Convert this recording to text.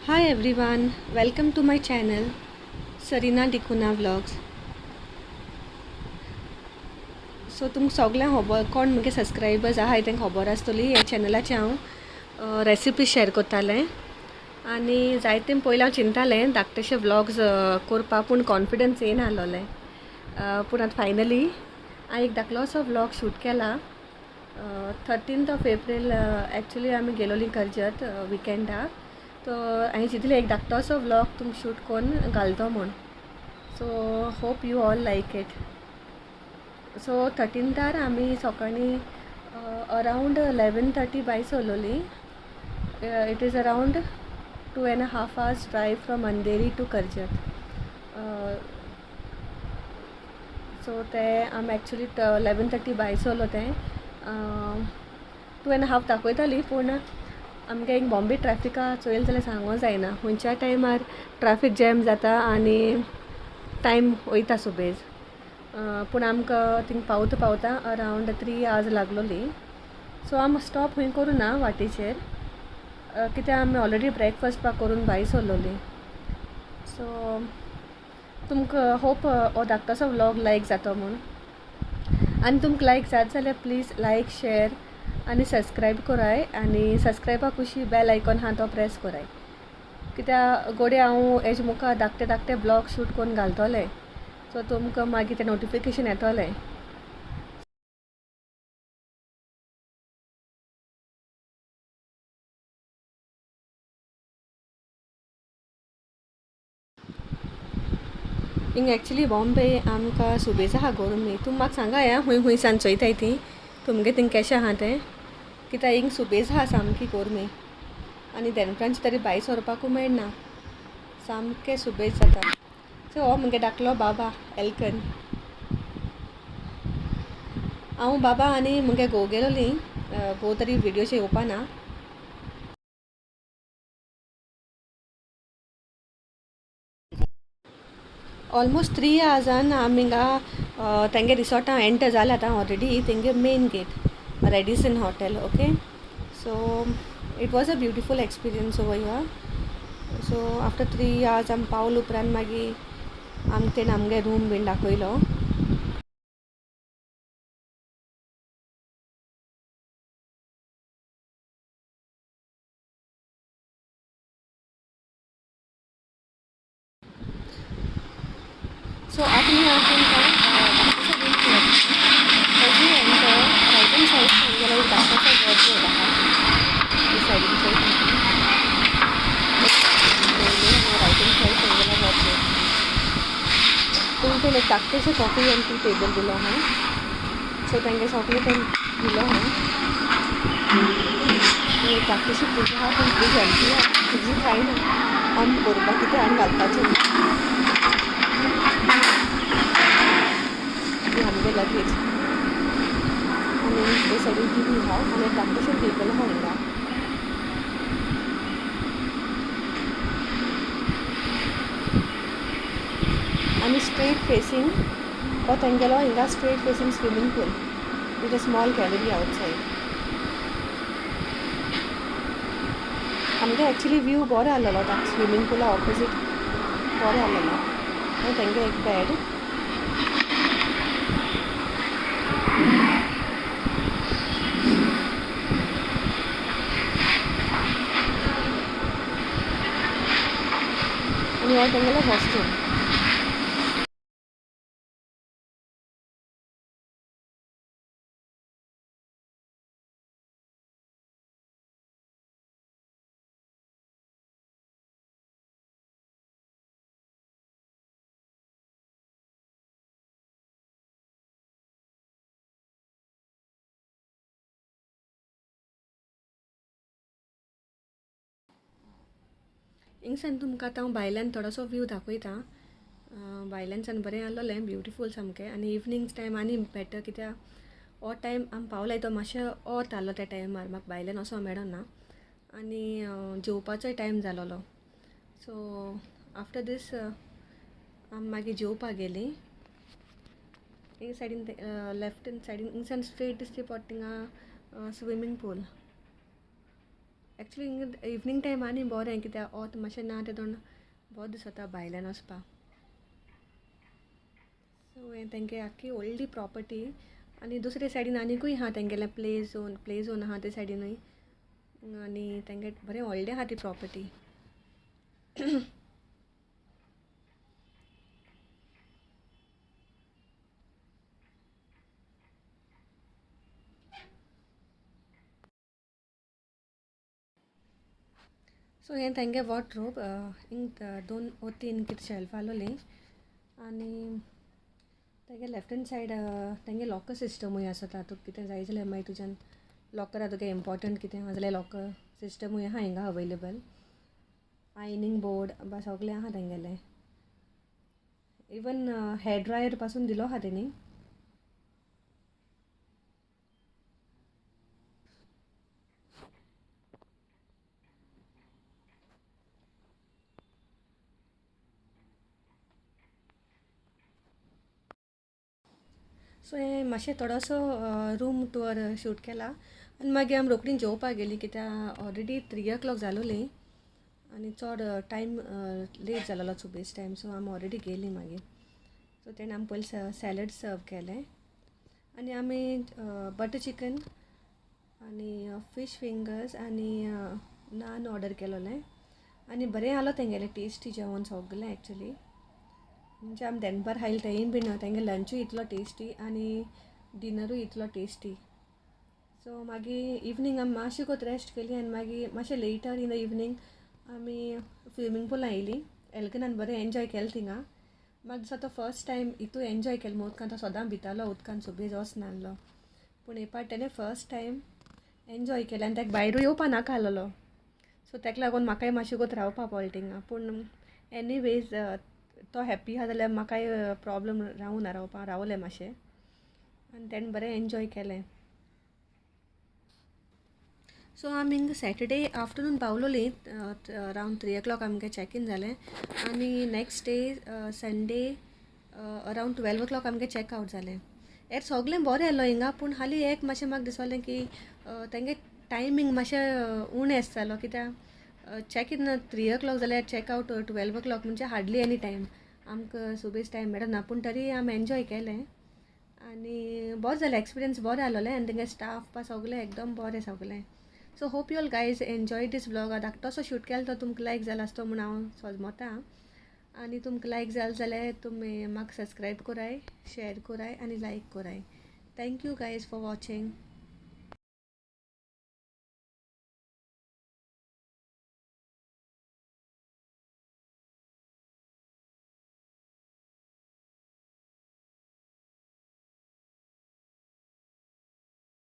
Hi everyone, welcome to my channel Sarina D'Cunha vlogs. So तुमकां सगळ्यांक खबर, कोण मुगे सबस्क्रायबर्स आहाय तांकां खबर आसतली ह्या चॅनलाचेर हांव रेसिपी शेअर करतालें आनी जायते पयलीं हांव चिंतालें धाकटेशे व्लॉग्स करपाक, पूण कॉन्फिडन्स येयनासलोलें. पूण आतां फायनली हांवें एक धाकलोसो व्लॉग शूट केला. 13th of April actually आमी गेलोलीं कर्जत विकेंडाक. तो हांवें चिंतलें एक धाकटोसो व्लॉग तुमकां शूट करून घालतो म्हूण. So hope you all like it. So 13थार आमी सकाळीं अरावंड 11:30 भायर सरलोलीं. It is around 2.5 hours drive from Andheri to Karjat. So ते आमी एक्चुली 11:30 भायर सरलो. तें 2.5 दाखयताली, पूण आमगे एक बॉम्बे ट्रॅफिका चोयल जाल्यार सांगो जायना खंयच्या टायमार ट्रॅफीक जॅम जाता आनी टायम वयता सुबेज. पूण आमकां थिंग पावता पावता अरावंड 3 आवर्स लागलोली. सो आमी स्टॉप खंय करूं ना वाटेचेर, कित्याक आमी ऑलरेडी ब्रेकफास्ट बा करून भायर सरलोली. सो तुमकां होप हो धाकटोसो व्लॉग लायक जातो म्हूण, आनी तुमकां लायक जात जाल्यार प्लीज लायक, शेअर आनी सबस्क्रायब कराय आनी सबस्क्रायबा कुशी बेल आयकॉन आहा तो प्रेस कराय, कित्याक गोडे हांव हेजे मुखार धाकटे धाकटे ब्लॉग शूट करून घालतलें. सो तुमकां मागीर तें नोटिफिकेशन येतलें. हिंग एक्चुली बॉम्बे आमकां सुबेज आहा गरमी. तुमी म्हाका सांगा या खूंय खूंय सान चोयताय ती तुमगे थिंग केशें आहा तें, कित्याक हिंग सुबेज आहा सामकी गरमी आनी दनपरांचे तरी भायर सरपाकूय मेळना, सामकें सुबेज जाता. सो हो मुगे धाकलो बाबा एल्कन. हांव बाबा आनी मुगे घोव गेलोलीं. घोव तरी व्हिडियोचेर येवपा ना. ऑलमोस्ट 3 आवर्सान आमी हिंगा तेंगे रिसॉर्टां एंटर जाले आतां ऑलरेडी. तेंगे main gate Radisson hotel. Okay, so it was a beautiful experience over here. So after 3 hours आमी पावल उपरांत मागीर आमकां तेणें आमगे रूम बीन दाखयलो. सो आतां न्ही हांव तुमकां धाकटोसो रूम पळयता. As you enter right hand side गेल्यार एक धाकटोसो वॉर्डरोब आहा. ही सायडीन चोय रायट हँड सायड गेल्यार वॉर्डरोब. तुमकां एक धाकटेशें कॉफी आनी टी टेबल दिलो आहा. सो तेंगे सगळें तें दिलो आहा. एक धाकटीशी फ्रीज आहा, पूण फ्रीज एम्प्टी आहा. फ्रिजी कांय ना, आमी बरोवपाक कितें हाडून घालपाचें. आमगे लगेज आनी हे सायडीन टी व्ही आहा आनी एक धाकटेशें टेबल आहा हिंगा. आनी स्ट्रेट फेसींग हो तेंगेलो हिंगा straight facing swimming pool with a small gallery outside. आमगे एक्चुली व्यू बरो आहलोलो, स्विमींग पुला ऑपोजीट बरो आहलोलो. तेंगे एक बेड. आनी हो तेंगेलो वॉशरूम. हिंगसान तुमकां आतां हांव भायल्यान थोडोसो व्यू दाखयता. भायल्यानसान बरें आहलोलें, ब्युटिफूल सामकें. आनी इवनींग टायम आनी बेटर, कित्याक हो टायम आमी पावलाय तो मातशें वत आहलो त्या टायमार, म्हाका भायल्यान वचोंक मेळना आनी जेवपाचोय टायम जालोलो. सो आफ्टर दीस आमी मागीर जेवपाक गेलीं. एक सायडीन लेफ्ट सायडीन हिंगसान स्ट्रेट दिसती पडटा थिंगा स्विमींग पूल. एक्चुली इवनींग टायम आनी बरें कित्याक वोत मातशें ना तें दोन बरें दिसता भायल्यान वचपा. सो हें तेंगे आख्खी व्हडली प्रॉपर्टी. आनी दुसरे सायडीन आनीकूय आहा तेंगेलें प्ले झोन आहा ते सायडीनूय. आनी तेंगे बरें व्हडलें आहा ती प्रॉपर्टी. सो हें तेंगे वॉर्डरोब हिंग 2 or 3 कितें शेल्फ आसलोलीं. आनी तेगे लेफ्ट हँड सायड तेंगे लॉकर सिस्टमूय आसा. तुका कितें जाय जाल्यार मागीर तुज्यान लॉकरा तुगे इम्पोर्टंट कितें आहा जाल्यार लॉकर सिस्टमूय आहा हिंगा अवेलेबल. आयनींग बोर्ड बा सगळें आहा तेंगेलें. इवन हेअर ड्रायर पासून दिलो आहा तेणी. सो हें मातशें थोडोसो रूम टूर शूट केला आनी मागीर आमी रोखडी जेवपाक गेली कित्याक ऑलरेडी 3 o'clock जालोली आनी चड टायम लेट जालोलो सुबेज टायम. सो आमी ऑलरेडी गेली मागीर. सो तेणें आमी पयलीं सॅलड सर्व केलें आनी आमी बटर चिकन आनी फिश फिंगर्स आनी नान ऑर्डर केलोलें. आनी बरें आलो तेंगेलें टेस्टी जेवण सगळें एक्चुली. म्हणजे आमी दनपार खायले तेंय बीन तेंगे लंचूय इतलो टेस्टी आनी डिनरूय इतलो टेस्टी. सो मागीर इवनींग आमी मातशी कोत रेस्ट केली आनी मागीर मातशें लेटर इन the evening आमी स्विमींग पुलान येयली. एल्कनान बरें एन्जॉय केलें थिंगा. म्हाका दिसता तो फर्स्ट टायम इतू एन्जॉय केलें उदकान. तो सदां भितालो उदकान सुबेज वचनासलो पूण हे पाट तेणें फर्स्ट टायम एन्जॉय केलें आनी ताका भायरूय येवपा नाका आसलेलो. सो ताका लागून म्हाकाय मातशें कोत रावपा पडलें थिंगा. पूण एनीवेज तो हॅप्पी आहा जाल्यार म्हाकाय प्रॉब्लम रावूं ना रावपा रावलें मातशें आनी तेणें बरें एन्जॉय केलें. सो आमी हिंगा सॅटर्डे आफ्टरनून पावलोली अरावंड 3 o'clock आमगें चॅक इन जालें आनी next day Sunday around 12 o'clock आमगें चॅक आवट जालें. हेर सगळें बरें आसलो हिंगा पूण हालीं एक मातशें म्हाका दिसलें की तेंगे टायमींग मातशें उणें आसतालो कित्याक चॅक इन 3 o'clock जाल्यार चॅक आवट 12 o'clock म्हणजे हार्डली एनी टायम आमकां सुबेज टायम मेळना. पूण तरी आमी एन्जॉय केलें आनी बरें जालें एक्सपिरियन्स बरें आसलोलें आनी तेंगे स्टाफ पा सगळें एकदम बरें सगळें. So hope you all guys enjoy this vlog. धाकटोसो शूट केलो तो तुमकां लायक जाला आसतो म्हूण हांव सोजमोता. आनी तुमकां लायक जालें जाल्यार तुमी म्हाका सबस्क्रायब कराय, शेयर कराय आनी लायक कराय. Thank you guys for watching.